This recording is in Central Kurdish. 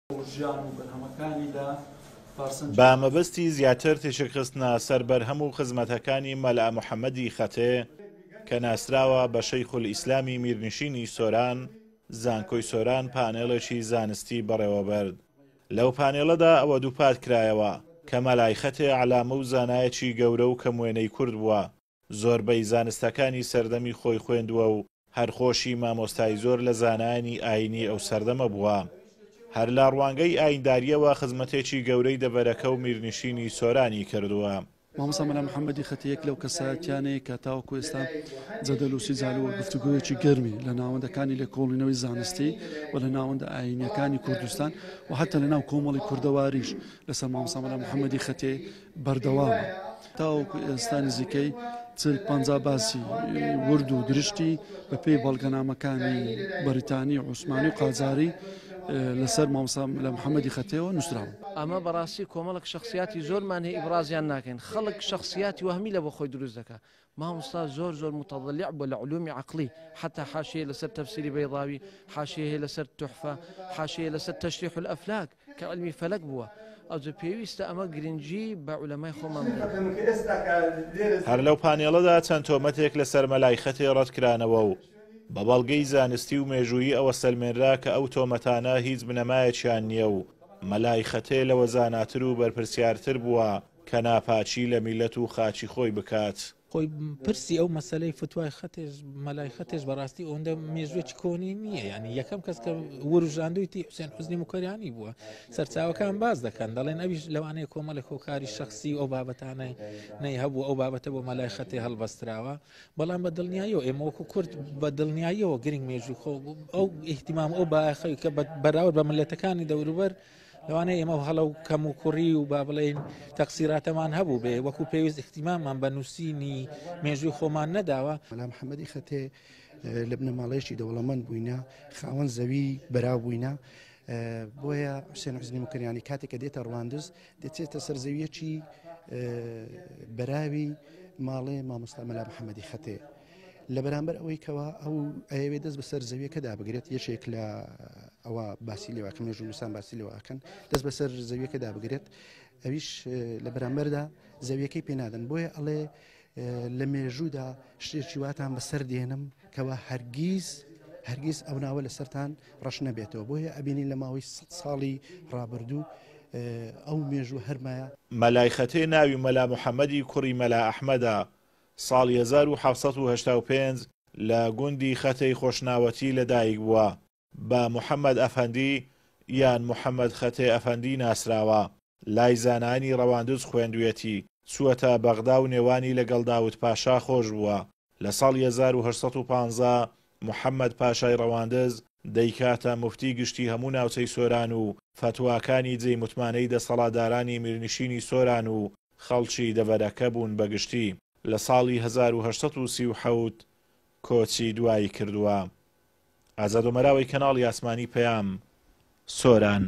ژیان و بەرهەمەکانی لە پارسەنجی. بە مەبەستی زیاتر تیشکخستنە سەر بەرهەم و خزمەتەکانی مەلا محەمەدی خەتێ کە ناسراوە بە شەیخولئیسلامی میرنشینی سۆران، زانکۆی سۆران پانێڵێکی زانستی بەڕێوەبرد. لەو پانێڵەدا ئەوە دووپات کرایەوە کە مەلای خەتێ عەلامە و زانایەکی گەورە و کەموێنەی کورد بووە، زۆربەی زانستەکانی سەردەمی خۆی خوێندووە و هەر خۆشی مامۆستای زۆر لە زانایانی ئایینی ئەو سەردەمە بووە. هەر لە ڕوانگەی ئاییندارییەوە خزمەتێکی گەورەی دەڤەرەکە و میرنشینی سۆرانی کردووە. مامۆستا مەلا محەمەدی خەتی یەک لەو کەسایەتیانەیە کە تاوەکو ئێستا جەدەل و سیجال و گفتوگۆیەکی گەرمی لە ناوەندەکانی لێکۆڵینەوەی زانستی و لە ناوەندە ئایینیەکانی کوردستان و حتا لە ناو کۆمەڵی کوردەواریش لەسەر مامۆستا مەلا محەمەدی خەتێ بەردەوامە. تاوەکو ئێستا نزیکەی 40 50 باسی ورد و درشتی بەپێی بەڵگەنامەکانی بەریتانی و عوسمانی و قاجاری لەسەر مامۆستا مەلا محەمەدی خەتێەوە نووسراون. ئەمە بەڕاستی کۆمەڵێک شەخسیاتی زۆرمان هەیە ئیبرازیان ناکەین خەڵک شەخسیاتی وەهمی لە بۆ خۆی دروست دەکا مامۆستا زۆر زۆر متضلع بووە لە علومی عەقڵی حەتا حاشیەی لەسەر تەفسیری بەیضاوی حاشیەی هەیە لەسەر توحفە حاشیەی لەسەر تەشریح الافلاک کە علمی فەلەک بووە ئەوجە پێویستە ئەمە گرنگی بە عولەمای خۆمان بدەین. هەر لەو پانێڵەدا چەند تۆمەتێک لەسەر مەلای خەتێ ڕەتکرانەوە و بە بەڵگەی زانستی و مێژوویی ئەوە سەلمێنرا کە ئەو تۆمەتانە هیچ بنەمایەکیان نییە و مەلای خەتێ لەوە زاناتر و بەرپرسیارتر بووە کە ناپاکی لە میللەت و خاکی خۆی بکات. خۆی پرسی ئەو مەسەلەی فتوای خەتێش مەلای خەتێش بەڕاستی ئەوەندە مێژوێکی کۆنی نییە ینی یەکەم کەس کە وروژاندویتی حوسێن حوزنی مکەریانی بووە سەرچاوەکان باز دەکەن دەڵێن ئەویش لەوانەیە کۆمەڵێک هۆکاری شخصی و ئەو بابەتانە نەی هەبوو ئەو بابەتە بۆ مەلای خەتێ هەڵبەستراوە بەڵام بە دڵنیاییەوە ئێمە وەکو کورد بە دڵنیاییەوە گرنگ مێژوو خۆ ئەو ئیهتیمام ئەو بایەخەی کە بەراورد بە ملەتەکانی دەوروبەر لەوانەیە ئێمە هەڵە و کەم و کوڕی و با بڵێین تەقسیراتەمان هەبوو بێ وەکو پێویست ئیهتیماممان بە نووسینی مێژووی خۆمان نەداوە. مەلا محەمەدی خەتێ لە بنەماڵەیەکی دەوڵەمەند بووینە، خاوەن زەوی بەراو بووینە، بۆیە حوسێن حوزنی موکریانی کاتێک کە دێتە ڕواندز دەچێتە سەر زەویەکی بەراوی ماڵێ مامۆستا مەلا محەمەدی خەتێ. لە بەرامبەر ئەوەی کەوا ئەو ئەیەوێت دەست بەسەر زەویەکەدا بگرێت یەکێک لە ئەوە باسی لێواکە مێژوونووسان باسی لێواکەن دەست بەسەر زەویەکەدا بگرێت ئەویش لە بەرامبەردا زەویەکەی پێنادەن بۆیە ئەڵێ لە مێژوودا شتێکی واتان بەسەر دێنم کەوا هەرگیز هەرگیز ئەو ناوە لەسەرتان ڕەش نەبێتەوە بۆیە ئەبینین لە ماوەی ساڵی ڕابردوو ئەو مێژوو هەرمایە. مەلای خەتێ ناوی مەلا محەمەدی کوڕی مەلا ئەحمەدە، ساڵی 1785 لە گوندی خەتەی خۆشناوەتی لە دایک بووە، بە محەمەد ئەفەندی یان محەمەد خەتێ ئەفەندی ناسراوە، لای زانایانی ڕەواندز خوێندویەتی، چووەتە بەغدا و نێوانی لەگەڵ داود پاشا خۆش بووە، لە ساڵی 1815 محەمەد پاشای ڕەواندز دەیکاتە موفتی گشتی هەموو ناوچەی سۆران و فەتواکانی جێی متمانەی دەسەڵاتدارانی میرنشینی سۆران و خەڵکی دەڤەرەکە بوون بە گشتی. لە ساڵی 1837 کۆچی دوایی کردووە. ئازاد ئۆمەراوەی کەناڵی ئاسمانی پەیام، سۆران.